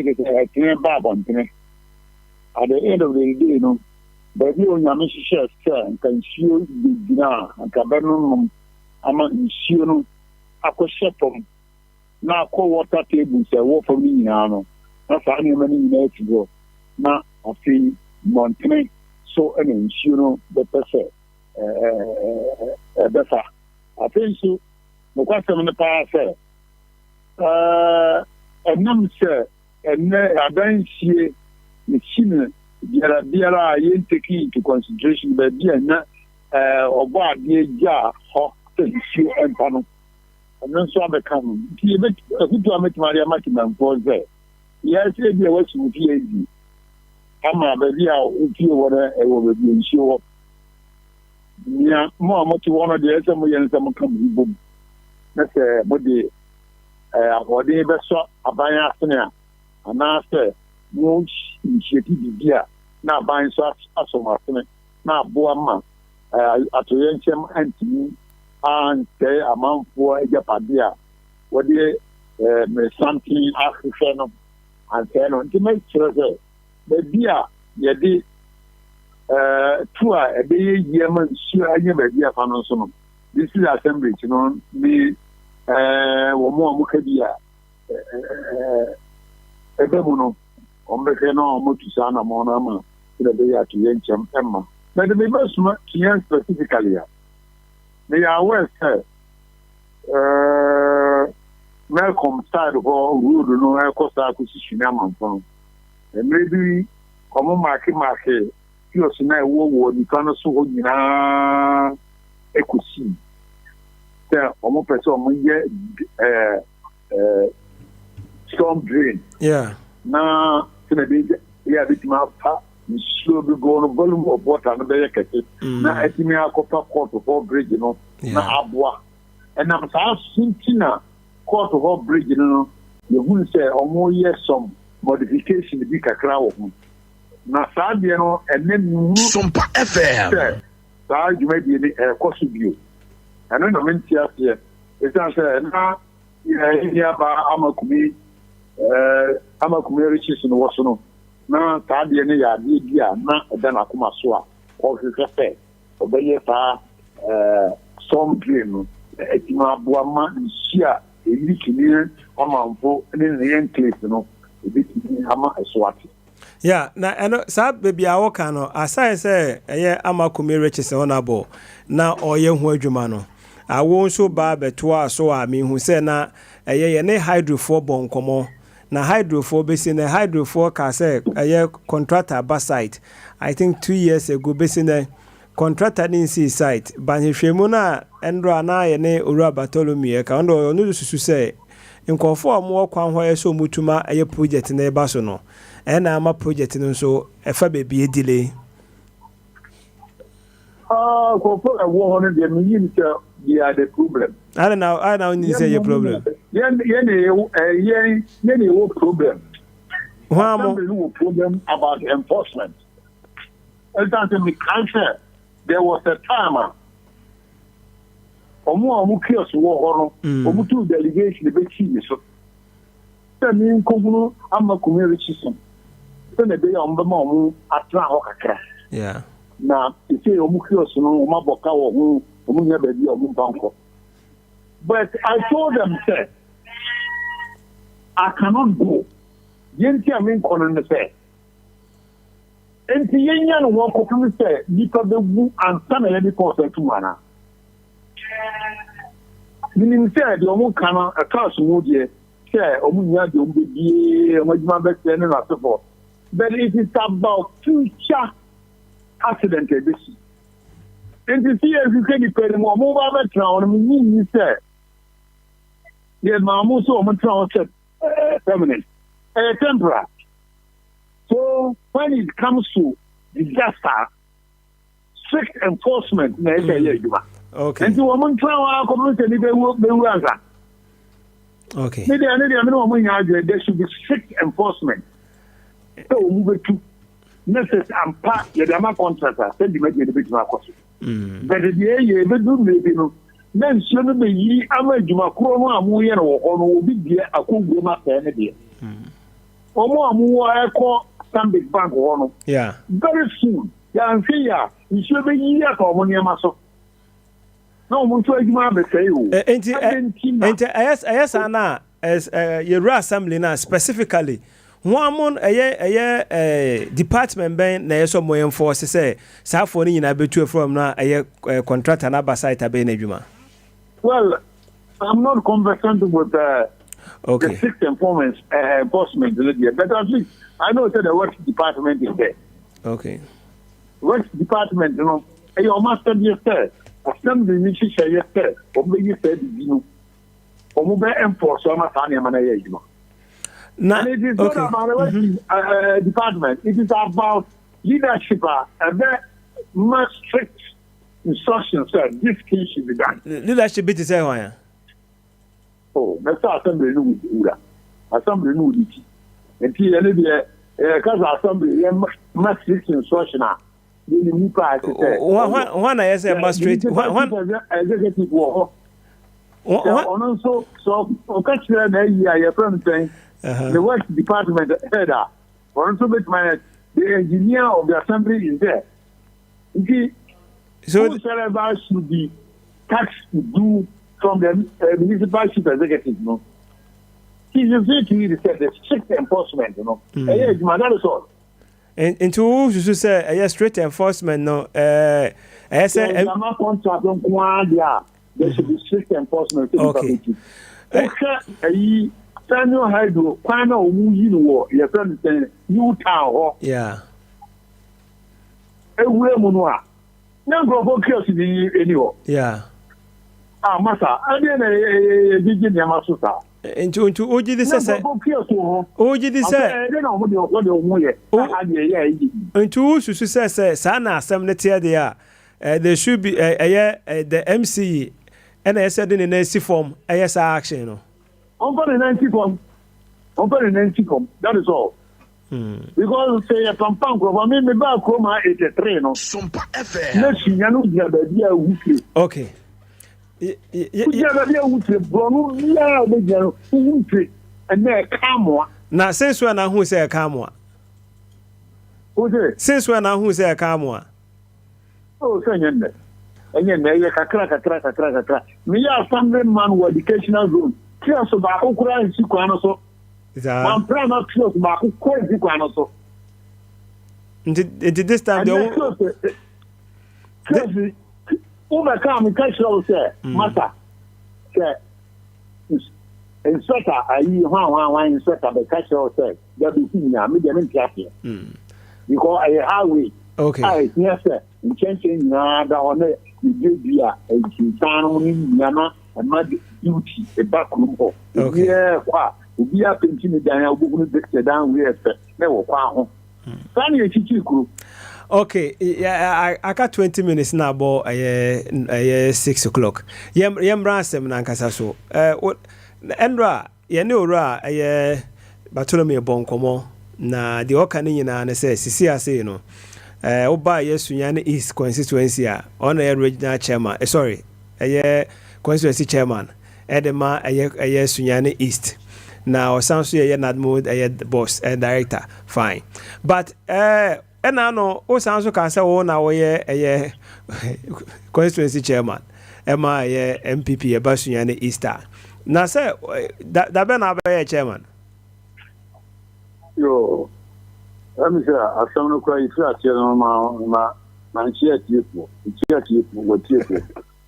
ne kyerɛ sɛ ɛtene ba abɔntene. At the end of the day no, baabi a Onyame hyehyɛɛ sɛ anka nsuo bɛgyina a anka bɛnonom ama nsuo no akɔhyɛ fam na akɔ water tables a ɛwɔ fam no nyinaa no, na saa nneɛma no nyinaa afi hɔ, na afei mmɔntene so na nsuo no bɛpɛ sɛ ɛbɛfa. Afei nso, nokwasɛm no paa sɛ, ɛnam sɛ ɛnnɛ adansie yɛsi no biara biara a yɛn take into consideration baabi a na ɔbɔ adeɛ gyaa hɔ sɛ nsuo mpa no, ɛno nso abɛka ho. Nti afutuo a mɛtumi ade ama temanfoɔ sɛ, yɛsɛ bi a wasi wo fie adi ama baabi a wofie wɔ no ɛwɔ baabi a nsuo wɔ. Nea mo a mote hɔ no deɛ, ɛsɛ moyɛ no sɛ moka mo ho bom na sɛ mode ahoɔden bɛsɔ aban asene a, anaasɛ mo nsuoti biribi a na aban nso asɔ mo asene na aboa ma atoyɛnkyɛm antumi ansɛe amanfoɔ agyapade a wɔde mmeresanten ahwehwɛ no ansɛe no. Nti mɛkyerɛ sɛ baabi a yɛde tu a ɛbɛyɛ yie ama nsuo anya baabi afa no nso no, District Assembly no ne wɔn a wɔka bi a ɛbɛ mu no, wɔn bɛhwɛ na wɔn atu saa anamɔ no ama sɛ ɛbɛyɛ atoyɛnkyɛm ɛma. But me bɛsoma yɛn specifically a, meyɛ aware sɛ Melcom side hɔ road no ɛkɔ saa akɔsi Suni Amanfo no, mmerɛ bi wɔn mark mark kiosk na ɛwɔ wɔ nifa no so hɔ nyinaa ɛkɔsi sɛ wɔn pɛ sɛ wɔn yɛ ɛɛ ɛɛ storm drain na sɛ ɛbɛyɛ yɛ a bɛtumi afa nsuo dodoɔ no, volume of water no bɛyɛ kɛse na atumi akɔfa court hɔ bridge no na aboa. Ɛnam saa so nti na court hɔ bridge no, yɛhunu sɛ ɔmo yɛ some modification bi kakra wɔ ho, na saa deɛ no ɛnɛ mihu Sompa FM. sɛ saa dwumadie no ɛrekɔ so bio. Ɛno na mente aseɛ, ɛsiane sɛ na yɛn nuabaa Amakumi Amakumi Richardson wɔ so no, na saa adeɛ no yɛ adeɛ bi a na ɛda n'akoma so a ɔrehwehwɛ sɛ ɔbɛyɛ saa storm drain no na atumi aboa ma nsuo a ɛyi tumi amanfo ne ne enclave no ebɛtumi ama ɛso ate. Ya, na ɛno saa baabi a wɔka no, asae sɛ ɛyɛ Amakumi Richardson ɔnabɔ na ɔyɛ ho adwuma no, awo nso ba bɛtoa so a mehu sɛ na ɛyɛ yɛne hydrofoɔ bɔ nkɔmmɔ na hydrofoɔ bɛsi na hydrofoɔ ka sɛ ɛyɛ contractor ba site, I think 2 years ago, bɛsi nɛ contractor ne nsii site ba. Nhwehwɛmu no a ɛndoro a na yɛne Owura Bartholomew ɛka ɔno susu sɛ nkɔɔfoɔ a wɔwɔ kwan hɔ yɛ sɛ ɔmutuma ɛyɛ project no ɛba so no, ɛna ama project no nso ɛfa baabi delay. Nkurɔfoɔ a ɛwɔ hɔ no deɛ, meyi no sɛ they are the problem. Ada na wonni sɛ yɛ problem? Yɛn na yɛwɔ yɛn na yɛwɔ problem. Hwan mo? Assembly no wɔ problem about enforcement. Ɛsan sɛ mekae sɛ there was a time a ɔmo a ɔmo kiosk wɔ hɔ no, ɔmo tu delegation bɛkyi mi so sɛ mi nkɔhunu ama Kumi Richardson sɛ na ɛbɛyɛ a ɔmo bɛma ɔmo atena hɔ kakra. Na sese ɔmo kiosk no, ɔmo abɔ ka wɔ ho, ɔmo nya baabi a ɔmo mpa nkɔ. But I told them sɛ I cannot go. Yɛn ti a mi nkɔ no ne sɛ nti yɛnya no wɔn kɔpem sɛ nipa bɛwu ansa na yɛde kɔɔ sɛ tum ana. Menim sɛ deɛ ɔmo ka no ɛka so mu deɛ sɛ ɔmo nya deɛ ɔmo bɛdie, ɔmo adwuma bɛsɛ ne n'asefo, but it is about future accident a ɛbɛsi. Nti si yɛhwehwɛ nipa no mu, ɔmo ba bɛtena hɔ no, menyi nyi sɛ yɛ maa mo sɛ ɔmo tena hɔ sɛ permanent, ɛyɛ temporary. So when it comes to disaster, strict enforcement na ɛsɛ ɛyɛ adwuma. Nti wɔn ntena hɔ akɔpem sɛ nipa bɛwu ansa. Ne deɛ me ne wɔn nyɛ adwene. There should be strict enforcement sɛ wɔn bɛtu ne sɛ ampa yɛde ama contract a sɛ dwumadie no bɛtumi akɔ so. But deɛ ɛyɛ ɛbɛduru mmerɛ bi no na nsuo no bɛyiri ama adwuma korɔ no a moyɛ no wɔ hɔ no, obi deɛ akɔ wuram asɛe ne deɛ. Wɔn a wɔwɔ ɛkɔ Stanbic Bank hɔ no, very soon, yɛanhwɛ yi a, nsuo bɛyiri aka wɔn nneɛma so. Na wɔn nso adwuma abɛsɛe o. Nti Adɛn nti na? Nti ɛyɛ saa na yɛwura assembly na specifically wɔn mo ɛyɛ department bɛn na ɛyɛ sɛ ɔmo enforce sɛ saa afoɔ no nyinaa bɛtu afiri wɔn na ɛyɛ contractor na aba site abɛyɛ n'adwuma? Well, I'm not conversant with the strict enforcement, but at least I know that the works department is there. Works department, ɛyɛ ɔmo asɛdeɛ sɛ assembly ni hyehyɛ yɛ sɛ ɔmo bɛyi saa bibi no, ɔmo bɛ enforce ɔmo saa nneɛma no yɛ adwuma. Na And it is not about the works department. It is about leadership. A ma strict instructions sɛ this thing should be done. Leadership bi te sɛ hwan ya? Oh, mɛsɛ assembly no wɔ wura. Assembly no wɔ ne ti. Nti yɛne deɛ kasa assembly yɛ ma strict instruction a yɛne nipa a ɛte sɛ. Hwan na yɛ sɛ ma straight? Hwan? Executive wɔ hɔ. Ɔno nso sɛ ɔka kyerɛ na ayi a yɛfrɛ no sɛn, the works department head a, ɔno nso bɛtumi ayɛ. The engineer of the assembly is there. Nti so whosoever should be tasked to do from the municipal chief executive no, he is free to it sɛ the strict enforcement. Ɛyɛ adwuma, that is all. Nti wo susu sɛ ɛyɛ strict enforcement no ɛyɛ sɛ Ɛyɛ contract nko ara deɛ a, there should be strict enforcement. Wohwɛ ɛyi Sinohydro kwan na wɔn yi no wɔ yɛfrɛ no sɛ New Town hɔ ewura mu no a, na nkurɔfoɔ kiosk bi ani hɔ. A masa adeɛ na yɛgyegye nneɛma so saa. Nti wogye di sɛ Na sɛ nkurɔfoɔ kiosk wɔ hɔ. Wogye di sɛ ɛdeɛ na wɔn de wɔde wɔn yɛ aha deɛ ɛyɛ a ɛyɛ. Nti wo susu sɛ saa na asɛm no teɛ deɛ a, there should be ɛyɛ the MCE ɛna ɛsɛ de ne nan si fam ɛyɛ saa action no? Ɔmfa ne nan si fam, ɔmfa ne nan si fam, that is all. Because sɛ yɛ pampa nkurɔfoɔ, mi ba kurom ha 83 no Sompa FM. Na sunya no gyina baabi a ewu fie. Wogyina baabi a ewu fie, borɔno biara a wobɛgyina no wowu fie, ɛnna ɛka amoa. Na since when na ahu sɛ ɛka amoa? O sɛ Since when na ahu sɛ ɛka amoa? O sɛ ɛnyɛ nnɛ, ɛnyɛ nnɛ, ɛyɛ kakra kakra kakra kakra. Meyɛ assembly man wɔ educational zone, kiosk baako koraa nsi kwan no so. Saa. Mampra na kiosk baako koraa nsi kwan no so. Nti this time deɛ ɛnɛ kiosk wobɛka meka kyerɛ wo sɛ masa sɛ inspector ayi hwan hwan hwan inspector bɛka kyerɛ wo sɛ dabi si nyinaa, me deɛ mente aseɛ because ɛyɛ highway a ɛhia sɛ nkyɛnkyɛn nyinaa da hɔ na yɛduadua nsinsan no ne nyinaa na ɛma beauty ɛba kurom hɔ. Obiara kɔ a, obiara penti ne dan a wobɛhunu sɛ dan wei ɛfɛ na ɛwɔ kwan ho. Saa ne yɛkyikyiri kuro. Okay, yeah, aka 20 minutes na abɔ ɛyɛ 6 o'clock. Yɛmmra asɛm no ankasa so. Ɛnora yɛne owura a ɛyɛ Bartolome bɔ nkɔmmɔ na deɛ ɔka no nyinaa ne sɛ sisi ase no woba ɛyɛ Sunyani East constituency a, ɔno yɛ regional chairman, sorry, ɛyɛ constituency chairman ɛde ma ɛyɛ Sunyani East, na ɔsan so yɛyɛ NADMO ɛyɛ boss, director, fine, but ɛna no wosan so ka sɛ wo na woyɛ ɛyɛ constituency chairman ɛma ɛyɛ NPP ɛba Sunyani East a, na sɛ dabɛ na abɛyɛ chairman? Yo, ɛmi sɛ asɛm no kora yɛfiri aseɛ no ma nkyia atiefoɔ, nkyia atiefoɔ, wɔtiefoɔ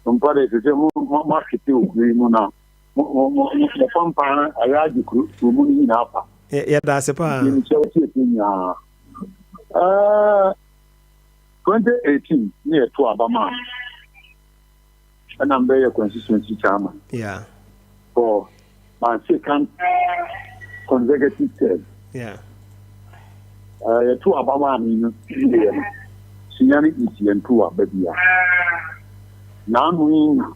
mpa de sɛ sɛ mo mahwete wɔ kuro yi mu na mo pampa ayɛ agye kuro mu no nyinaa pa. Yɛda ase paa. Nti mekyia wɔtiefoɔ nyinaa. 2018 ne yɛto aba ma ɛna mbɛyɛ constituency chairman for my second consecutive term. Yɛto aba maa me no wieɛ no, Sunyani East yɛnto aba bia. Naano yi na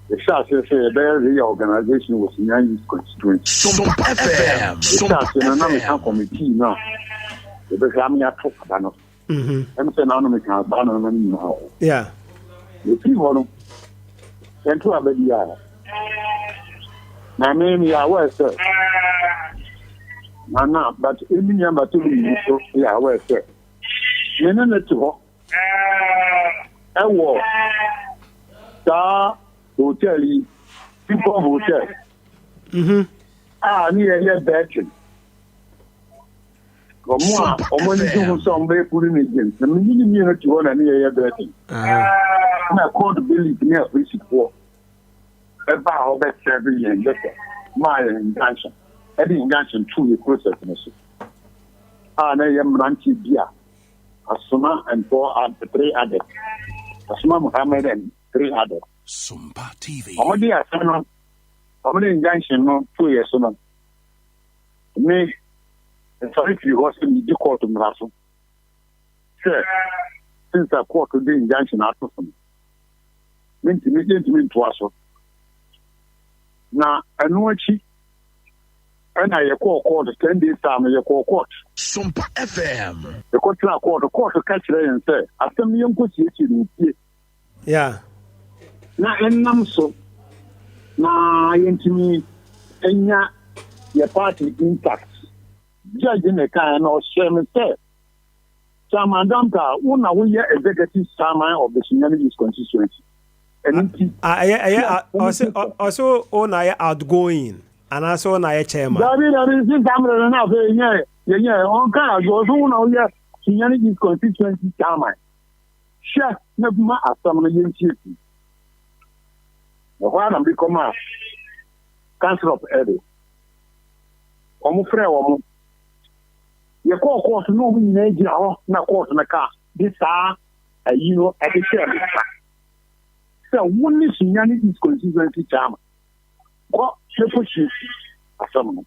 yɛhyɛ aseɛ sɛ yɛbɛyɛ reorganization wɔ Sunyani East constituency. Sompa FM. Yɛhyɛ Sompa aseɛ no na meka FM. committee no a yɛbɛhwɛ ame ato aba no. Ɛm sɛ naano meka saa no no nyinaa hɔ. Yɛfiri hɔ no yɛnto aba biara na me meyɛ aware sɛ Nana, but emi nua Bartolome nso yɛ aware sɛ me ne no te hɔ ɛwɔ saa hotel yi, People Hotel, a ne yɛyɛ betting. Wɔn a wɔn ani gye ho sɛ wɔn bɛyɛ polling agent na me ne ne mmienu te hɔ na ne yɛyɛ betting. Na court bailiff ne apolisifoɔ ɛba a wɔbɛsɛbe yɛn letter maa yɛn injunction, ɛde injunction to yɛ process no so a na ɛyɛ mmeranteɛ bi a Asoma and four and three others, Asoma Muhammed and three others. Sumpa TV. Wɔn de asɛm no, wɔn de injunction no to yɛ so no, me nsɔre firi hɔ sɛ medi court mmara so sɛ since a court de injunction ato so no, mentumi, yɛntumi ntoa so. Na ɛno akyi ɛna yɛkɔɔ court 10 days time, yɛkɔɔ court. Sumpa FM. Yɛkɔtena court, court ka kyerɛ yɛn sɛ asɛm no yɛnkɔ siesie no fie na ɛnam so na yɛntumi anya yɛ party intact. Judge ne kan na ɔhyɛ me sɛ, Chairman Damta, wo na woyɛ executive chairman of the Sunyani East constituency, ɛno nti Ah, ɛyɛ ah, ɔse wo na yɛ outgoing anaasɛ wo na yɛ chairman? Dabi, sisan mmerɛ no na afei yɛnyɛ ɔnka adwo ɔso, wo na woyɛ Sunyani East constituency chairman, hwɛ na ma asɛm no yɛnsiesie. Ɛhɔ ara na mede kɔma Council of Elders. Wɔn frɛ wɔn, yɛkɔɔ court na wɔn nyinaa gyina hɔ na court no ka de saa ayi no ɛde hyɛɛ me nsa sɛ wo ne Sunyani East constituency chairman, kɔ na kɔ siesie asɛm no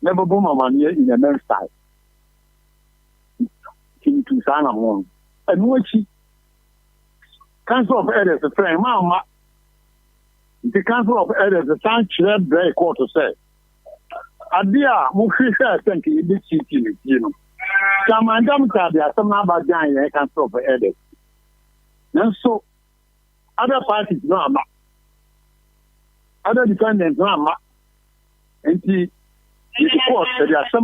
na bɛbɔ mu amanneɛ in a man's time. Nti metu saa na ho no. Ɛno akyi Council of Elders frɛ ma ama, nti Council of Elders san kyerɛ brɛ court sɛ ade a mohwehwɛ sɛ nka yɛbɛsiesie no fie no, Chairman Damta de asɛm no aba gyan yɛn Council of Elders, nanso other parties no ama, other defendants no ama, nti yɛde court yɛde asɛm